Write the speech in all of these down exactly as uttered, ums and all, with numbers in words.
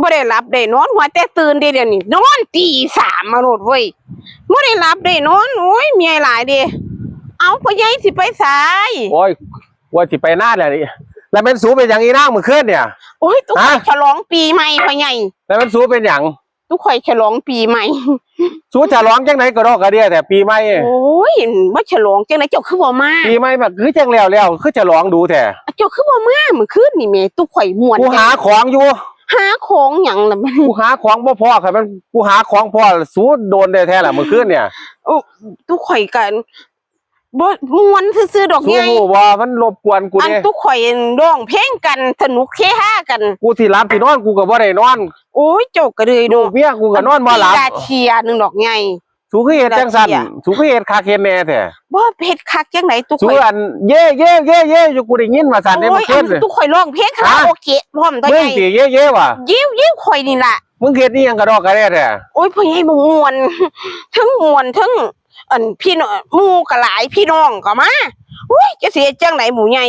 บ่ได้หลับได้นอน หัวแต่ตื่นเด้ เดี๋ยวนี้ นอนตีสามมาโลดเว้ย บ่ได้หลับได้นอน โอ้ย เมื่อยหลายเด้ เอา พ่อใหญ่สิไปไส โอ้ย ว่าสิไปนาแหละนี่ แล้วแม่นสูเป็นหยังอีนางมื้อคืนเนี่ย โอ้ย ตุ๊กข่อย ฮะ ฉลองปีใหม่ พ่อใหญ่ แล้วแม่นสูเป็นหยัง ตุ๊กข่อยฉลองปีใหม่ สูฉลองจังไหนกระดอกกระเดี้ยแท้ปีใหม่ โอ้ย บ่ฉลองจังไหน เจ้าคือบ่มา ปีใหม่มาคือจังแล้วแล้ว คือฉลองดูแท้ เจ้าคือบ่มามื้อคืนนี่แหม ตุ๊กข่อยม่วน กูหาของอยู่ หาของหยังล่ะ กูหาของบ่พ้อ คันแม่นกูหาของพ้อ สูโดนแท้ๆล่ะมื้อคืนเนี่ย โอ้ ตุ๊กข่อยก็ บ่ม่วนซื่อๆดอก สู ใหญ่ ฮู้บ่ มันรบกวนกู อัน เด้ ตุ๊กข่อยร้องเพลงกัน สนุกเฮฮากัน กูสิหลับสินอน กูก็บ่ได้นอน โอ้ย เจ้าก็เลย ลู เนาะ กเมียกูก็นอนบ่หลับ อันตีละเที่ยหนึ่งดอกใหญ่ สูคือเฮ็ดจังซั่น ละเที่ย สูคือเฮ็ดคักเฮ็ดแน่แท้ บ่เฮ็ดคักจังไหน ตุ๊ก สู ข่อย อัน เย้ เย้ เย้ เย้ อยู่ กูได้ยินว่าซั่นเด้ โอ้ย เมื่อคืน อันตุ๊กข่อยร้องเพลงคาราโอเกะพร้อมตัว ฮะ ใหญ่ มึงติ เย้ เย้ ว่ะ ยิ้ว ยิ้ว ข่อยนี่ล่ะ มึงเฮ็ดอีหยังกระดอกกระเดี้ยแท้ โอ้ย พ่อใหญ่บ่ม่วน เทิงม่วน เทิง อัน พี่น้อง หมู่ก็หลาย พี่น้องก็มา โอ้ย จะสิเฮ็ดจังไหนหมู่ใหญ่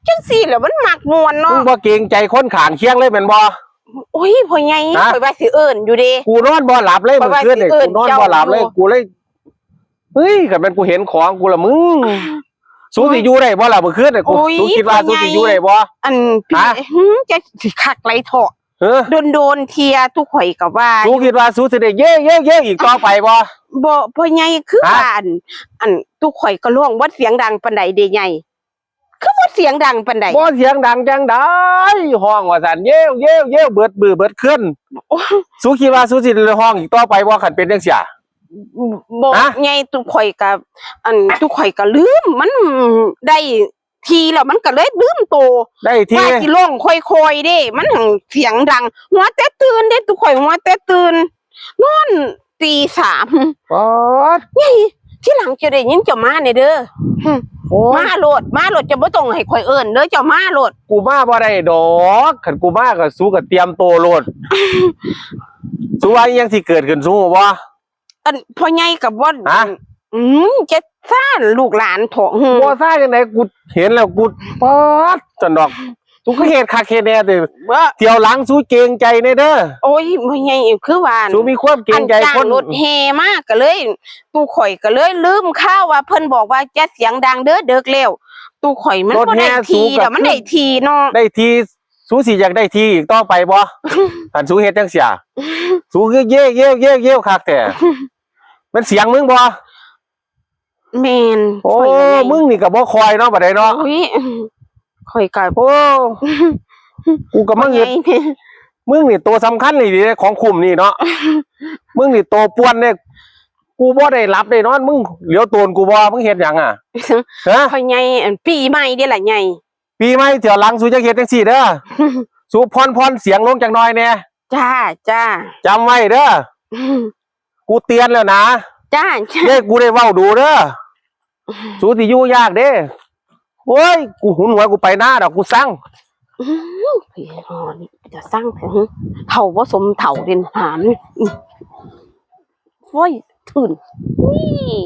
จังซี่แหละมันมักม่วนเนาะ มึงบ่เกรงใจคนข้างเคียงเลยแม่นบ่ โอ้ย พ่อใหญ่ ฮะ ข่อยว่าสิเอิ้นอยู่เด้ กูนอนบ่หลับเลย ข่อยว่า เมื่อคืนนี่ สิเอิ้น กูนอนบ่หลับเลย เจ้าอยู่ กูเลย เฮ้ย คันแม่นกูเห็นของกูละมึง สูสิอยู่ได้บ่ล่ะเมื่อคืนนี่ กู โอ้ย สูคิดว่า พ่อใหญ่ สูสิอยู่ได้บ่ อัน พี่ ฮะ หืม จะสิคักไหลเถาะ เออ โดนๆเที่ย ตุ๊กข่อยก็ว่า สูคิดว่าสูสิได้เย้ เย้ เย้ อีกต่อไปบ่ บ่ พ่อใหญ่คือ ฮะ ว่าอัน อันตุ๊กข่อยก็ร้องบ่เสียงดังปานใดเด้ใหญ่ คือบ่เสียงดังปานใด บ่เสียงดังจังใด ฮ้องว่าซั่น เย้ว เย้ว เย้ว เบิดมื้อเบิดคืน โอ้ สูคิดว่าสูสิได้ฮ้องอีกต่อไปบ่ คันเป็นจังซี้ บ่ ฮะ ใหญ่ตุ๊กข่อยก็ อันตุ๊กข่อยก็ลืม มันได้ที่แล้วมันก็เลยลืมโต ได้ที่ ว่าสิร้องค่อยๆเด้ มันหั้นเสียงดัง หัวแต่ตื่นเด้ ตุ๊กข่อยหัวแต่ตื่น นอนตีสาม ป๊าด ใหญ่ ทีหลังเจ้าได้ยินเจ้ามาแหน่เด้อ โอ้ย มาโลด มาโลด เจ้าบ่ต้องให้ข่อยเอิ้นเด้อ เจ้ามาโลด กูมาบ่ได้ดอก คันกูมาก็สูก็เตรียมโตโลด สูว่าอิหยังสิเกิดขึ้น สูฮู้บ่ อันพ่อใหญ่ก็บ่ ฮะ อืม จะซ่านลูกหลานเถาะ หืม บ่ซ่านจังใด กูเห็นแล้วกู ป๊าด ซั่นดอก สูก็เฮ็ดคักเฮ็ดแน่ติ บ่ เที่ยวหลังสูเกรงใจแน่เด้อ โอ้ย พ่อใหญ่คือว่า สูมีความเกรงใจ อันจ้าง คน รถแห่มาก็เลย ตุ๊กข่อยก็เลยลืมข่าวว่าเพิ่นบอกว่าจะเสียงดังเด้อ ดึกแล้ว ตุ๊กข่อยมัน รถแห่ บ่ได้ที่ สูก็ ดอก มันได้ที่เนาะ ได้ที่ สูสิอยากได้ที่อีกต่อไปบ่ คันสูเฮ็ดจังซี้ สูคือเย้ว เย้ว เย้ว เย้ว คักแท้ มันเสียงมึงบ่ แม่น โอ้ ข่อยก็ได้ มึงนี่ก็บ่คอยเนาะ บัดใดเนาะ อุ๊ย ข่อยก็ โอ้ กูก็มา ข่อย เฮ็ด ไง มึงนี่ตัวสำคัญนี่เด้ ของคุ้มนี่เนาะ มึงนี่ตัวป่วนเนี่ย กูบ่ได้หลับได้นอน มึงเหลียวโตนกูบ่ มึงเฮ็ดหยังอะ ฮะ ข่อยใหญ่ อันปีใหม่เด้ล่ะใหญ่ ปีใหม่เที่ยวหลังสูจะเฮ็ดจังซี่เด้อ สูผ่อนผ่อนเสียงลงจักหน่อยแหน่ จ้า จ้า จำไว้เด้อ อืม กูเตือนแล้วนะ จ้า จ้า เด้ กูได้เว้าดูเด้อ อืม สูสิอยู่ยากเด้ โอ้ย กูหึงหวง กูไปนาดอก กูซัง อืม พี่น้อง จะซังแท้ เฒ่าบ่สมเฒ่าเด่นหาม อืม โอ้ย ทื่น นี่